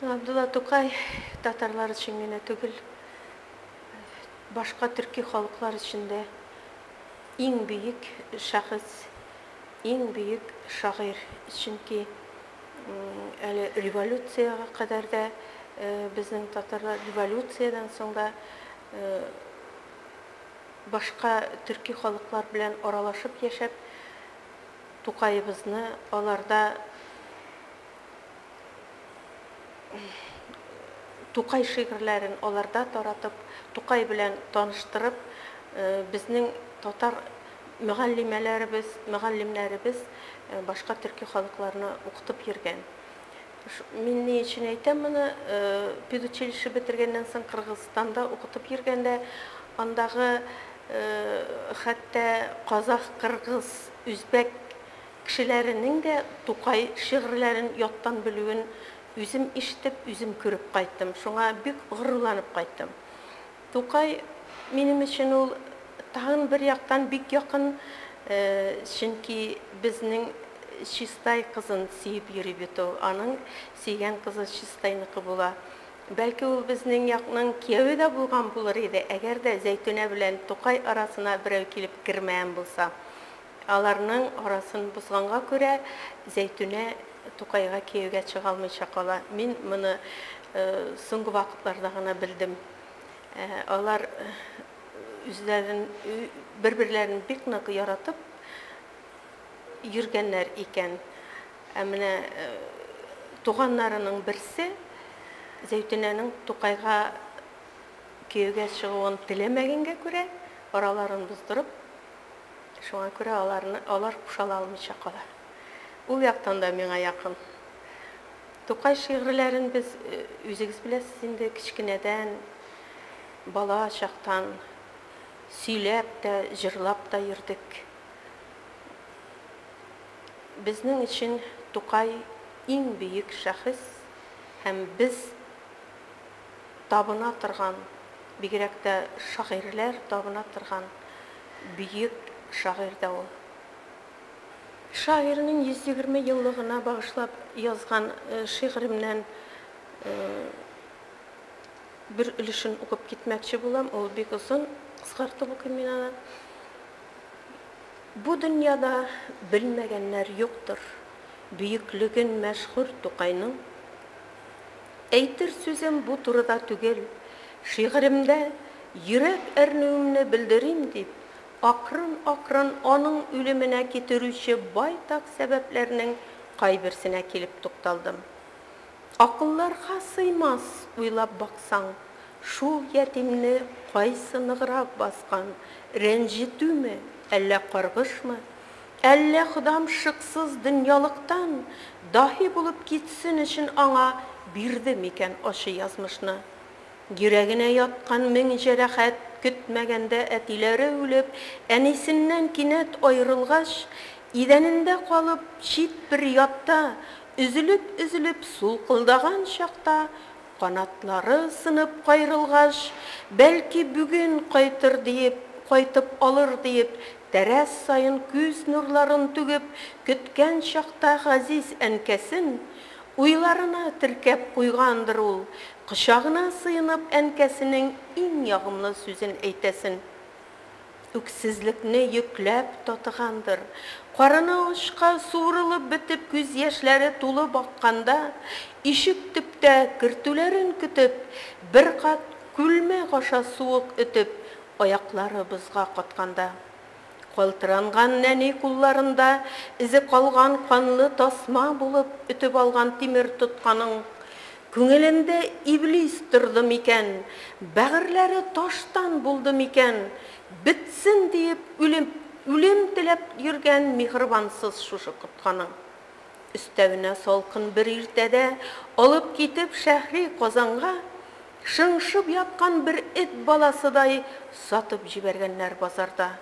Габдулла Тукай татарлар өчен генә түгел, башка төрки халыклар өчен дә иң бөек шәхес, иң бөек шагыйрь. Чөнки әле революциягә кадәр дә безнең татарлар, революциядән соң да башка төрки халыклар белән аралашып яшәп, Тукаебызны аларда Тукай шигырьләрен аларда таратып, Тукай белән таныштырып, безнең татар мөгаллимәләребез, мөгаллимнәребез башка төрки халыкларны укытып йөргән. Мин ни өчен әйтәм моны? Педучилище бетергәннән соң Кыргызстанда укытып йөргәндә, андагы хәтта казах, кыргыз, үзбәк кешеләренең дә Тукай шигырьләрен яттан белүен үзем ишетеп, үзем күреп кайттым. Шуңа бик горурланып кайттым. Тукай минем өчен ул тагын бер яктан бик якын, чөнки безнең Чистай кызын сөеп йөри бит ул. Аның сөйгән кызы Чистайныкы була. Бәлки ул безнең якның кияве дә булган булыр иде, әгәр дә Зәйтүнә белән Тукай арасына берәү килеп кермәгән булса. Аларның арасын бозганга күрә, Зәйтүнә Тукайга кияүгә чыга алмыйча кала. Мин моны соңгы вакытларда гына белдем. Алар үзләрен, бер-берләрен бик нык яратып йөргәннәр икән. Ә менә туганнарының берсе Зәйтүнәнең Тукайга кияүгә чыгуын теләмәгәнгә күрә, араларын боздырып, Шуңа күрә аларны, алар кушала алмыйча кала. Ул яктан да миңа якын. Тукай шигырьләрен без, үзегез беләсез инде, кечкенәдән, бала чактан сөйләп тә, җырлап та йөрдек. Безнең өчен Тукай иң бөек шәхес һәм без табына торган, бигрәк тә шагыйрьләр табына торган бөек шагыйрь дә ул. Шагыйрьнең 120 еллыгына багышлап язган шигыремнән бер өлешен укып китмәкче булам. Ул бик озын, кыскартып укыйм мин аны. Бу дөньяда белмәгәннәр юктыр, бөеклеген мәшһүр Тукайның. Әйтер сүзем бу турыда түгел. Шигыремдә йөрәк әрнүемне белдерим дип, акрын-акрын аның үлеменә китерүче байтак сәбәпләрнең кайберсенә килеп тукталдым. Акылларга сыймас, уйлап баксаң, шул ятимне кайсы ныграк баскан, рәнҗетүме, әллә каргышмы? Әллә Ходам шыксыз дөньялыктан даһи булып китсен өчен аңа бирде микән ачы язмышны? Йөрәгенә яткан мең җәрәхәт, көтмәгәндә әтиләре үлеп, әнисеннән кинәт аерылгач, идәнендә калып, чит бер ятта өзелеп-өзелеп сулкылдаган чакта, Канатлары сынып каерылгач, бәлки бүген кайтыр диеп, кайтып алыр диеп, тәрәз саен күз нурларын түгеп көткән чакта газиз әнкәсен уйларына теркәп куйгандыр ул, кочагына сыенып әнкәсенең иң ягымлы сүзен әйтәсен. Үксезлекне йөкләп татыгандыр. Карыны ачка суырылып бетеп күз яшьләре тулып акканда, ишек төптә кертүләрен көтеп, бер кат күлмәк аша суык өтеп, аяклары бозга катканда. Калтыранган нәни кулларында эзе калган канлы тасма булып өтеп алган тимер тотканың күңелендә иблис торды микән, бәгырьләре таштан булды микән, бетсен диеп үлем, үлем теләп йөргән миһербансыз шушы котканың. Өстәвенә салкын бер иртәдә алып китеп шәһри Казанга, шыңшып яткан бер эт баласыдай сатып җибәргәннәр базарда.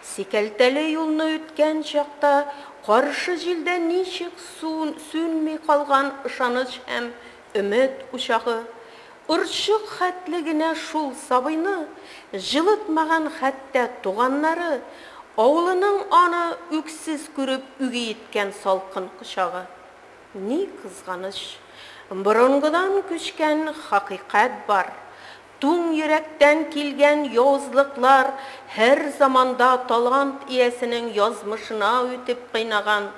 Сикәлтәле юлны үткән чакта каршы җилдә ничек сүнми калган ышаныч һәм өмет учагы, орчык хәтле генә шул сабыйны җылытмаган хәтта туганнары, авылының аны үксез күреп үги иткән салкын кочагы. Ни кызганыч, Борынгыдан күчкән хакыйкать бар, Туң йөрәктән килгән явызлыклар һәр заманда талант иясенең язмышына үтеп кыйнаган.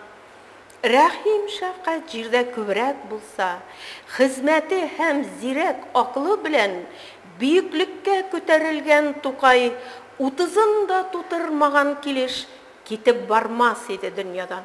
Рәхим-шәфкать җирдә күбрәк булса, хезмәте һәм зирәк акылы белән бөеклеккә күтәрелгән Тукай утызын да тутырмаган килеш китеп бармас иде дөньядан.